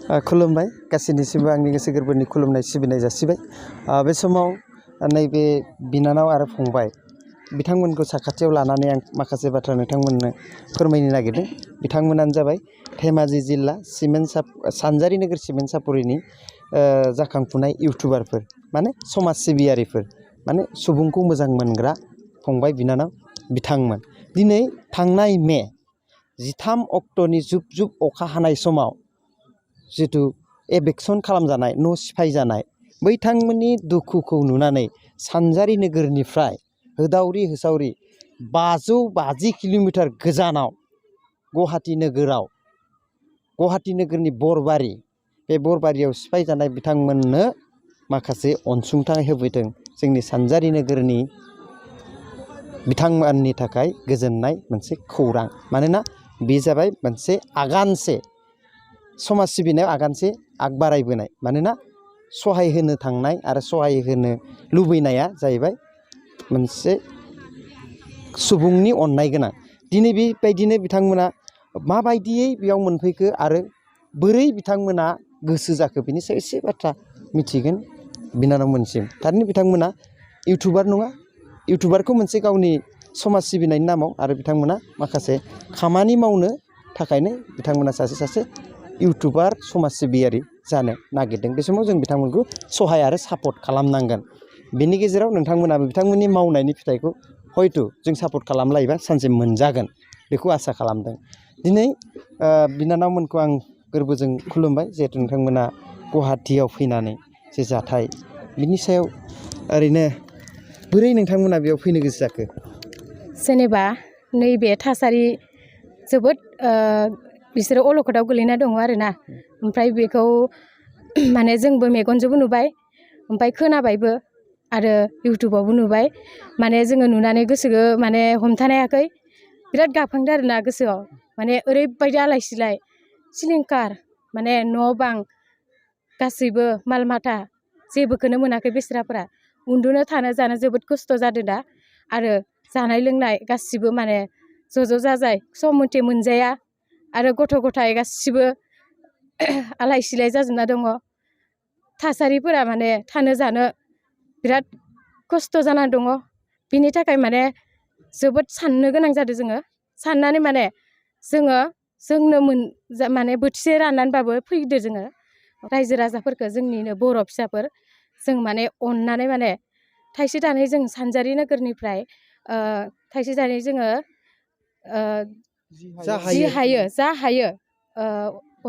खुलुमबाय गासैनिसिमबो आंनि गोसो गोरबोनि खुलुमनाय सिबिनाय जासिबाय। बे समाव नैबे बिनानाव आरो फंबाय बिथांमोनखौ साखाथियाव लानानै आं माखासे बाथ्रा नोंथांमोननो फोरमायनो नागिरदों। बिथांमोनानो जाबाय धेमाजि जिल्ला सानजारि नोगोर सिमेन सापरिनि जाखांफुनाय इउटुबारफोर माने समाज सिबियारिफोर माने सुबुंखौ मोजां मोनग्रा फंबाय बिनानाव बिथांमोन। दिनै थांनाय मे 13 अक्ट'नि जुब जुब अखा हानाय समाव जिथु एभेक्सन खालामजानाय न' सिफाय जानाय बैथांमोननि दुखुखौ नुनानै सानजारि नोगोरनिफ्राय होदावरि होसावरि 550 किल'मिटार गोजानाव गुवाहाटी नोगोरनि बरबारि बे बरबारियाव सिफाय जानाय बिथांमोननो माखासे अनसुंथाइ होफैदों। जोंनि सानजारि नोगोरनि बिथांमोननि थाखाय गोजोननाय मोनसे खौरां। मानोना बे जाबाय मोनसे आगानसे समाज सिबिनायाव आगानसे आग बारायबोनाय। मानोना सहाय होनो थांनाय आरो सहाय होनो लुबैनाया जाहैबाय मोनसे सुबुंनि अननाय गोनां। दिनै बेबायदिनो बिथांमोना माबायदियै बेयाव मोनफैखो आरो बोरै बिथांमोना गोसो जाखो बिनि सायाव एसे बाथ्रा मिथिगोन बिनानावमोनसिम। थारैनो बिथांमोना इउटुबार नङा, इउटुबारखौ मोनसे गावनि समाज सिबिनायनि नामाव आरो बिथांमोना माखासे खामानि मावनो थाखायनो बिथांमोना सासे इउटुबार समाज सिबियारि जानो नागिरदों। बे समाव जों बिथांमोनखौ सहाय आरो सापर्ट खालामनांगोन। बेनि गेजेराव नोंथांमोनाबो बिथांमोननि मावनायनि फिथाइखौ हयथ' जों सापर्ट खालामलायोबा सानसे मोनजागोन बेखौ आसा खालामदों। दिनै बिनानावमोनखौ आं गोरबोजों खुलुमबाय जिहेथु नोंथांमोना गुवाहाटीयाव फैनानै जे जाथाय बिनि सायाव ओरैनो बोरै नोंथांमोना बेयाव फैनो गोसो जाखो? जेनेबा नैबे थासारि जोबोद बिसोरो अलखदाव गोलैना दङ आरोना। ओमफ्राय बेखौ माने जोंबो मेगनजोंबो नुबाय ओमफ्राय खोनाबायबो आरो इउटुबावबो नुबाय। माने जोङो नुनानै गोसोखौ माने हमथानो हायाखै, बिराद गाबखांदों आरोना गोसोआव। माने ओरैबायदि आलाय सिलाय सिलिंखार माने न' बां गासैबो माल माथा जेबोखौनो मोनाखै बेसोराफोरा। उन्दुनो थानो जानो जोबोद खस्थ' जादों दा। आरो जानाय लोंनाय गासिबो माने ज' जाजाय सम मथे मोनजाया आरो गथ' गथाय गासिबो आलाय सिलाय जाजोबना दङ। थासारिफोरा माने थानो जानो बिराद खस्थ' जानानै दङ। बिनि थाखाय माने जोबोद साननो गोनां जादों जोङो। साननानै माने जोंनो माने बोथिसे राननानैबाबो फैदो जोङो रायजो राजाफोरखौ, जोंनिनो बर' फिसाफोर जों माने अननानै माने थाइसे थाइनै जों सानजारि नोगोरनिफ्राय थाइसे थाइनै जोङो जा हायो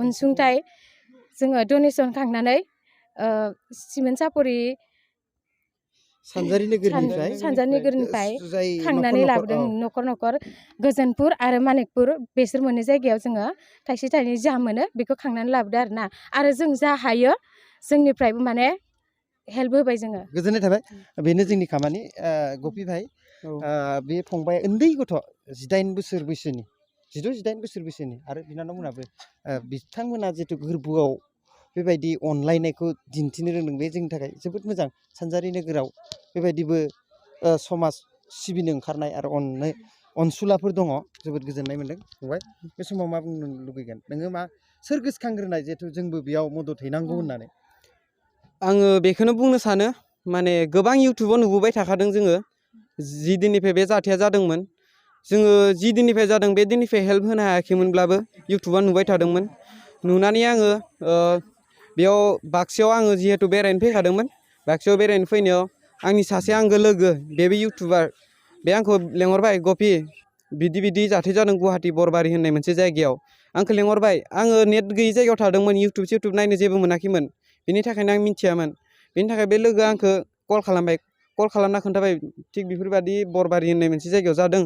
अनसुंथाइ जोङो डनेसन खांनानै सिमेन सापरि सानजारि नोगोरनिफ्राय खांनानै लाबोदों न'खर न'खर। गोजोनपुर आरो मानिकपुर बेसोर मोननै जायगायाव जोङो थाइसे थाइनै जा मोनो बेखौ खांनानै लाबोदों आरोना। आरो जों जा हायो जोंनिफ्रायबो माने हेल्प होबाय जोङो। गोजोननाय थाबाय। बेनो जोंनि खामानि। गपि भाइ, बे फंबाय उन्दै गथ' 18 बोसोर बैसोनि 18 बोसोर बैसोनि आरो बिनानावमोनाबो बिथांमोना जिथु गोरबोआव बेबायदि अनलायनायखौ दिन्थिनो रोंदों बे जोंनि थाखाय जोबोद मोजां। सानजारि नोगोराव बेबायदिबो समाज सिबिनो ओंखारनाय आरो अनसुलाफोर दङ, जोबोद गोजोननाय मोन्दों फंबाय। बे समाव मा बुंनो लुबैगोन नोङो? सोर गोसोखांग्रोनाय जिहेथु जोंबो बेयाव मदद हैनांगौ होननानै? आङो बेखौनो बुंनो सानो, माने गोबां इउटुबाव नुबोबाय थाखादों जोङो जि दिननिफ्राय बे जाथाया जादोंमोन। जोङो जि दिननिफ्राय जादों बे दिननिफ्राय हेल्प होनो हायाखैमोनब्लाबो इउटुबाव नुबाय थादोंमोन। नुनानै आङो बेयाव बाक्सायाव आङो जिहेथु बेरायनो फैखादोंमोन। बाक्सायाव बेरायनो फैनायाव आंनि सासे आंगो लोगो बेबो इउटुबार, बे आंखौ लेंहरबाय, गपि बिदि जाथाय जादों गुवाहाटी बरबारि होननाय मोनसे जायगायाव। आंखौ लेंहरबाय। आङो नेट गैयि जायगायाव थादोंमोन, इउटुब नायनो जेबो मोनाखैमोन। बेनि थाखायनो आं मिथियामोन। बेनि थाखाय बे लोगोआ आंखौ कल खालामबाय। कल खालामना खोन्थाबाय थिग बेफोरबायदि बरबारि होननाय मोनसे जायगायाव जादों,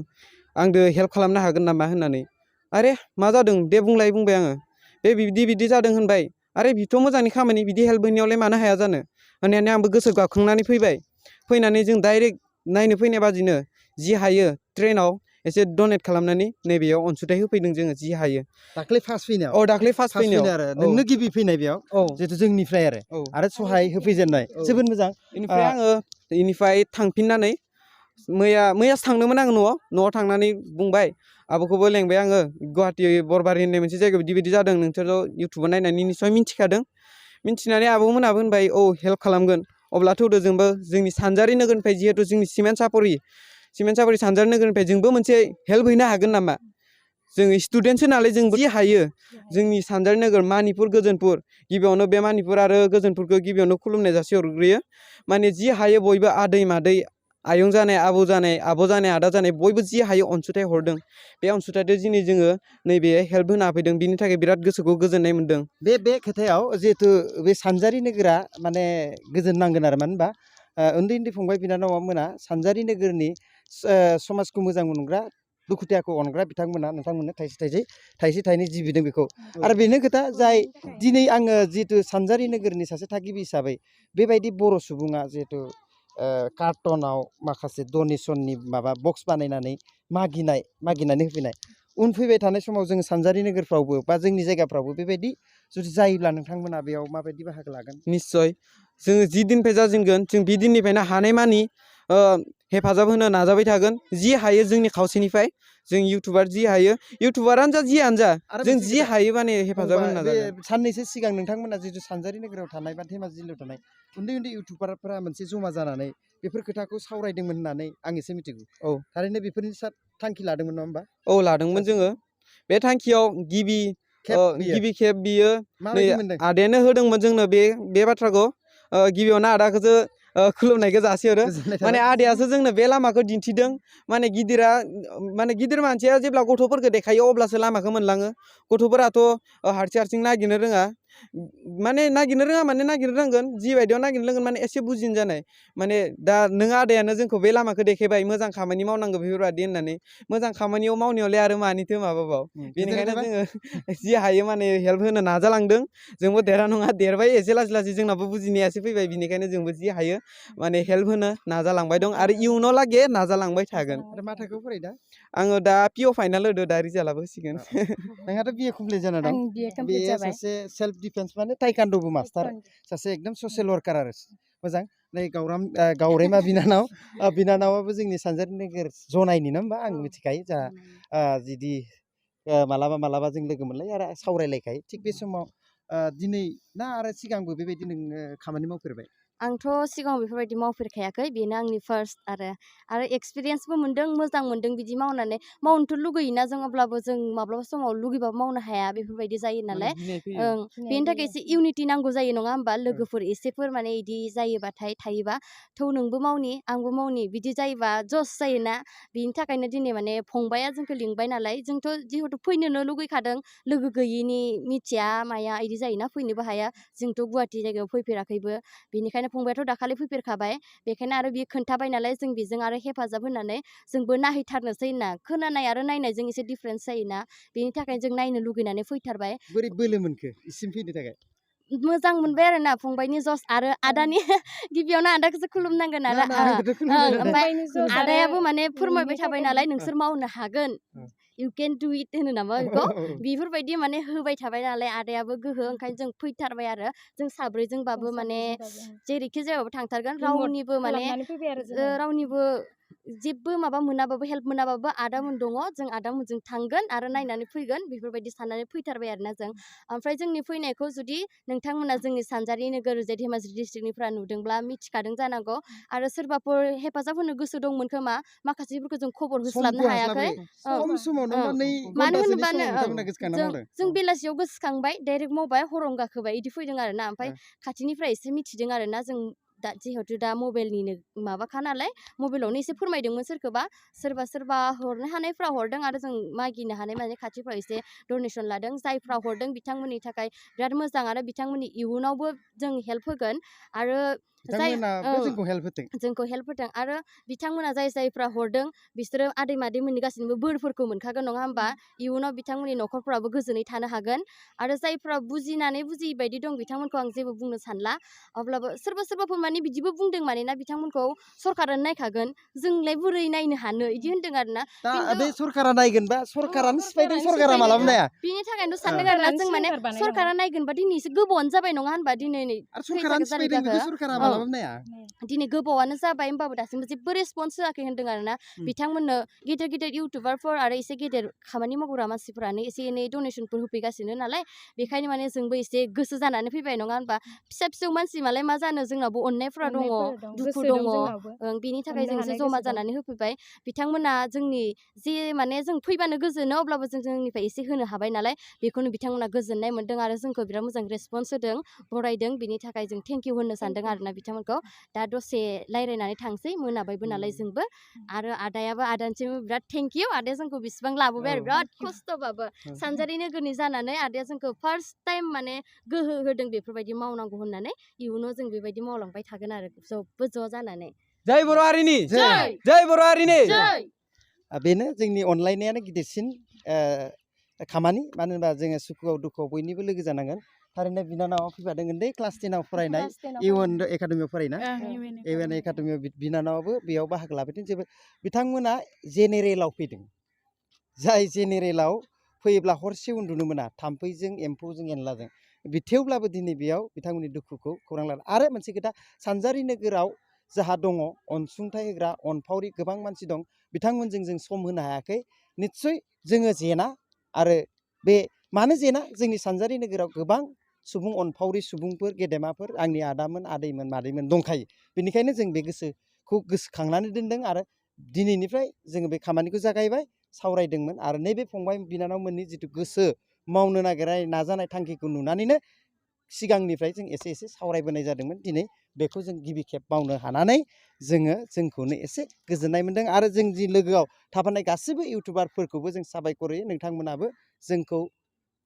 आंदो हेल्प खालामनो हागोन नामा होननानै। आरे मा जादों दे बुंलाय बुंबाय आङो। बे बिदि जादों होनबाय। आरे बिथ' मोजांनि खामानि, बिदि हेल्प होनायावलाय मानो हाया जानो होननानै आंबो गोसो गाखांनानै फैबाय। फैनानै जों डाइरेक्ट नायनो फैनाय बादिनो जि हायो ट्रेनाव एसे डनेट खालामनानै नैबेयाव अनसुंथाइ होफैदों जोङो जि हायो। दाख्लै फार्स्ट फैनायाव? दाख्लै फार्स्ट फैनायाव आरो नोंनो गिबि फैनाय बेयाव जिहेथु जोंनिफ्राय आरो सहाय होफैजेननाय जोबोद मोजां। बेनिफ्राय आङो बेनिफ्राय थांफिननानै मैयासो थांदोंमोन आङो न'आव थांनानै बुंबाय आब'खौबो लेंबाय आङो गुवाहाटि बरबारि होननाय मोनसे जायगायाव बिदि बिदि जादों नोंसोरथ' इउटुबाव नायनानै निस्सय मिथिखादों मिथिनानै आब'मोनाबो होनबाय औ हेल्प खालामगोन अब्ला थौदो जोंबो जोंनि सानजारि नोगोरनिफ्राय जिहेथु जोंनि सिमेन्ट सापरि सानजारि नोगोरनिफ्राय जोंबो मोनसे हेल्प हैनो हागोन नामा जों स्टुडेन्टसो नालाय जोंबो जि हायो जोंनि सानजारि नोगोर मानिपुर गोजोनपुर गिबियावनो बे मानिपुर आरो गोजोनपुरखौ गिबियावनो खुलुमनाय जासिहरग्रोयो माने जि हायो बयबो आदै मादै आयं जानाय आबौ जानाय आदा जानाय बयबो जि हायो अनसुंथाइ हरदों बे अनसुंथाइजों दिनै जोङो नैबे हेल्प होना फैदों बिनि थाखाय बिराद गोसोखौ गोजोननाय मोनदों बे खोथायाव जिहेथु बे सानजारि नोगोरा माने गोजोन नांगोन आरो मानो होनबा उन्दै उन्दै फंबाय बिनानाव मोना सानजारि नोगोरनि समाजखौ मोजां मोनग्रा दुखुथियाखौ अनग्रा बिथांमोना नोंथांमोननो थाइसे थाइनै जि बिदों बेखौ आरो बेनो खोथा जाय दिनै आङो जिहेतु सानजारि नोगोरनि सासे थागिबि हिसाबै बेबायदि बर' सुबुङा जिहेतु कार्टनाव माखासे डनेसननि माबा बक्स बानायनानै मागिनानै होफैनाय उन फैबाय थानाय समाव जों सानजारि नोगोरफ्रावबो बा जोंनि जायगाफ्रावबो बेबायदि जुदि जायोब्ला नोंथांमोना बेयाव माबायदि बाहागो लागोन निस्सय जोङो जि दिननिफ्राय जाजेनगोन जों बि दिननिफ्रायनो हानायमानि हेफाजाब होनो नाजाबाय थागोन जि हायो जोंनि खावसेनिफ्राय जों इउटुबार जि हायो इउटुबारानो जा जियानो जा जों जि हायो माने हेफाजाब होनो नाजागोन साननैसो सिगां नोंथांमोना जितु सानजारि नोगोराव थानाय बा धेमाजि जिल्लायाव थानाय उन्दै इउटुबारफोरा मोनसे जमा जानानै बेफोर खोथाखौ सावरायदोंमोन होननानै आं एसे मिथिगौ औ थारैनो बेफोरनि थांखि लादोंमोन नङा होमबा औ लादोंमोन जोङो बे थांखियाव गिबि खेब बियो आदायानो होदोंमोन जोंनो बे बाथ्राखौ गिबियावनो आदाखौसो खुलुमनायखौ जासिहरो माने आदायासो जोंनो बे लामाखौ दिन्थिदों माने गिदिर मानसिया जेब्ला गथ'फोरखौ देखायो अब्लासो लामाखौ मोनलाङो गथ'फोराथ' हारसिं नागिरनो रोङा माने नागिरनो रोंगोन जिबायदियाव नागिरनो रोंगोन माने एसे बुजिनो जानाय माने दा नों आदायानो जोंखौ बे लामाखौ देखायबाय मोजां खामानि मावनांगौ बेफोरबायदि होननानै मोजां खामानियाव मावनायावलाय आरो मानिथो माबाबाव बेनिखायनो जोङो जि हायो माने हेल्प होनो नाजालांदों जोंबो देरा नङा देरबाय एसे लासै जोंनाबो बुजिनायासो फैबाय बिनिखायनो जोंबो जि हायो माने हेल्प होनो नाजालांबाय दं आरो इयुनाव लागै नाजालांबाय थागोन मा थाखोआव फरायदा आङो दा पिअ फाइनाल होदो दा रिजाल्टआबो होसिगोन नोंहाथ' बिए कमप्लिट जाना दं बिए सासे सेल्फ डिफेन्स माने टाइकान्ड'बो मास्टार सासे एकदम ससियेल वार्कार आरो मोजां नै गावरेमा बिनानावाबो जोंनि सानजारि नोगोर जनायनि नङा होमबा आं मिथिखायो जा जुदि मालाबा जों लोगो मोनलायो आरो सावरायलायखायो थिग बे समाव दिनै ना आरो सिगांबो बेबायदि नोङो खामानि मावफेरबाय आंथ' सिगाङाव बेफोरबायदि मावफेरखायाखै बेनो आंनि फार्स्ट आरो एक्सपिरियेन्सबो मोनदों मोजां मोनदों बिदि मावनानै मावनोथ' लुगैयोना जों अब्लाबो जों माब्लाबा समाव लुगैबाबो मावनो हाया बेफोरबायदि जायो नालाय बेनि थाखाय एसे इउनिटि नांगौ जायो नङा होमबा लोगोफोर एसेफोर माने इदि जायोबाथाय थायोबा थौ नोंबो मावनि आंबो मावनि बिदि जायोबा जस जायोना बिनि थाखायनो दिनै माने फंबाया जोंखौ लिंबाय नालाय जोंथ' जिहेतु फैनोनो लुगैखादों लोगो गैयिनि मिथिया माया इदि जायोना फैनोबो हाया जोंथ' गुवाहाटि जायगायाव फैफेराखैबो बेनिखायनो फंबायाथ' दाखालि फैफेरखाबाय बेखायनो आरो बियो खोन्थाबाय नालाय जों बेजों आरो हेफाजाब होनानै जोंबो नायहैथारनोसै होनना खोनानाय आरो नायनायजों एसे डिफारेन्स जायोना बेनि थाखाय जों नायनो लुगैनानै फैथारबाय बोरै बोलो मोनखो इसिम फैनो थाखाय मोजां मोनबाय आरो ना फंबायनि जस आरो आदानि गिबियावनो आदाखौसो खुलुमनांगोन आरो ओमफ्राय आदायाबो माने फोरमायबाय थाबाय नालाय नोंसोर मावनो हागोन इउ केन डु इट होनो नामा बेखौ बेफोरबायदि माने होबाय थाबाय नालाय आदायाबो गोहो ओंखायनो जों फैथारबाय आरो जों साब्रैजोंबाबो माने जेरैखि जायाबाबो थांथारगोन रावनिबो जेबो माबा मोनाबाबो हेल्प मोनाबाबो आदामोन दङ जों आदामोनजों थांगोन आरो नायनानै फैगोन बेफोरबायदि साननानै फैथारबाय आरोना जों ओमफ्राय जोंनि फैनायखौ जुदि नोंथांमोना जोंनि सानजारि नोगोर जे धेमाजि डिस्ट्रिक्टनिफ्राय नुदोंब्ला मिथिखादों जानांगौ आरो सोरबाफोर हेफाजाब होनो गोसो दंमोन खोमा माखासेफोरखौ जों खबर होस्लाबनो हायाखै मानो होनोबानो जों बेलासियाव गोसोखांबाय डाइरेक्ट मावबाय हराव गाखोबाय बिदि फैदों आरोना ओमफ्राय खाथिनिफ्राय एसे मिथिदों आरोना जों दा जिहेतु दा मबाइलनिनो माबाखा नालाय मबाइलावनो एसे फोरमायदोंमोन सोरबा हरनो हानायफ्रा हरदों आरो जों मागिनो हानाय माने खाथिफ्राव एसे डनेसन लादों जायफ्रा हरदों बिथांमोननि थाखाय बिराद मोजां आरो बिथांमोननि इयुनावबो जों हेल्प होगोन आरो जोंखौ हेल्प होदों आरो बिथांमोना जायफ्रा हरदों बिसोरो आदै मादैमोननि गासैनिबो बोरफोरखौ मोनखागोन नङा होमबा इयुनाव बिथांमोननि न'खरफ्राबो गोजोनै थानो हागोन आरो जायफ्रा बुजिनानै बुजियै बायदि दं बिथांमोनखौ आं जेबो बुंनो सानला अब्लाबो सोरबाफोर माने बिदिबो बुंदों मानोना बिथांमोनखौ सरकारानो नायखागोन जोंलाय बोरै नायनो हानो इदि होनदों आरोना बे सरकारा नायगोनबा सरकारानो सिफायदों सरकारा मालाबा नाया बिनि थाखायनोथ' सानदों आरोना जों माने सरकारा नायगोनबा दिनै एसे गोबावानो जाबाय नङा होनबा दिनै मालाबाबो नाया दिनै गोबावानो जाबाय होमबाबो दासिमबो जेबो रेसपन्स होआखै होन्दों आरोना बिथांमोननो गेदेर गेदेर इउटुबारफोर आरो एसे गेदेर खामानि मावग्रा मानसिफोरानो एसे एनै डनेसनफोर होफैगासिनो नालाय बेखायनो माने जोंबो एसे गोसो जानानै फैबाय नङा होनबा फिसा फिसौ मानसि मालाय मा जानो जोंनावबो अननायफोरा दङ दुखु दङ बिनि थाखाय जों एसे जमा जानानै होफैबाय बिथांमोना जोंनि जे माने जों फैबानो गोजोनो अब्लाबो जों जोंनिफ्राय एसे होनो हाबाय नालाय बेखौनो बिथांमोना गोजोननाय मोन्दों आरो जोंखौ बिराद मोजां रेसपन्स होदों बरायदों बिनि थाखाय जों थेंक इउ होननो सानदों आरोना बिथांमोनखौ दा दसे रायज्लायनानै थांसै मोनाबायबो नालाय जोंबो आरो आदायाबो आदानिसिम बिराद थेंक इउ आदाया जोंखौ बिसिबां लाबोबाय आरो बिराद खस्थ'बाबो सानजारि नोगोरनि जानानै आदाया जोंखौ फार्स्ट टाइम माने गोहो होदों बेफोरबायदि मावनांगौ होननानै इयुनाव जों बेबायदि मावलांबाय थागोन आरो जबबो ज' जानानै जय बर' हारिनि जय बर' हारिनि बेनो जोंनि अनलायनायानो गिदिरसिन खामानि मानो होनबा जोङो सुखुआव दुखुआव बयनिबो लोगो जानांगोन थारैनो बिनानावा फैफादों उन्दै क्लास 10 आव फरायनाय इउएन एकाडेमियाव फरायना इउएन एकाडेमियाव बिनानावाबो बेयाव बाहागो लाफैदों जेबो बिथांमोना जेनेरेलाव फैदों जाय जेनेरेलाव फैयोब्ला हरसे उन्दुनो मोना थाम्फैजों एम्फौजों एनलाजों थेवब्लाबो दिनै बेयाव बिथांमोननि दुखुखौ खौरां लादों आरो मोनसे खोथा सानजारि नोगोराव जाहा दङ अनसुंथाइ होग्रा अनफावरि गोबां मानसि दं बिथांमोनजों जों सम होनो हायाखै निस्सय जोङो जेना आरो बे मानो जेना जोंनि सानजारि नोगोराव गोबां सुबुं अनफावरि सुबुंफोर गेदेमाफोर आंनि आदामोन आदैमोन मादैमोन दंखायो बेनिखायनो जों बे गोसोखौ गोसोखांनानै दोनदों आरो दिनैनिफ्राय जोङो बे खामानिखौ जागायबाय सावरायदोंमोन आरो नैबे फंबाय बिनानावमोननि जिथु गोसो मावनो नागिरनाय नाजानाय थांखिखौ नुनानैनो सिगांनिफ्राय जों एसे एसे सावरायबोनाय जादोंमोन दिनै बेखौ जों गिबि खेब मावनो हानानै जोंखौनो एसे गोजोननाय मोनदों आरो जों जि लोगोआव थाफानाय गासैबो इउटुबारफोरखौबो जों साबायखर होयो नोंथांमोनाबो जोंखौ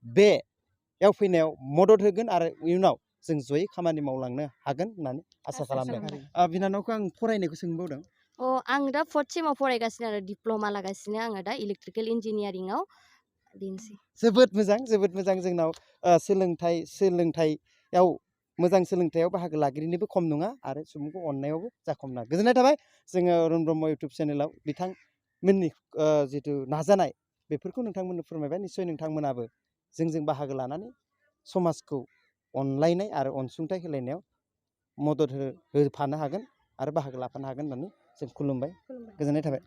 बेयाव फैनायाव मदद होगोन आरो इयुनाव जों जयै खामानि मावलांनो हागोन होननानै आसा खालामदों बिनानावखौ आं फरायनायखौ सोंबावदों आं दा 4th सेमाव फरायगासिनो आरो डिप्ल'मा लागासिनो आङो दा इलेक्ट्रिकेल इन्जिनियारिंआव बेनोसै जोबोद मोजां जोंनाव सोलोंथाइयाव मोजां सोलोंथाइयाव बाहागो लाग्रिनोबो खम नङा आरो सुबुंखौ अननायावबो जाखम नङा गोजोननाय थाबाय जोङो अरुण ब्रह्म इउटुब चेनेलाव बिथांमोननि जिथु नाजानाय बेफोरखौ नोंथांमोननो फोरमायबाय निस्सय नोंथांमोनाबो जोंजों बाहागो लानानै समाजखौ अनलायनाय आरो अनसुंथाइ होलायनायाव मदद होफानो हागोन आरो बाहागो लाफानो हागोन होननानै जों खुलुमबाय गोजोननाय थाबाय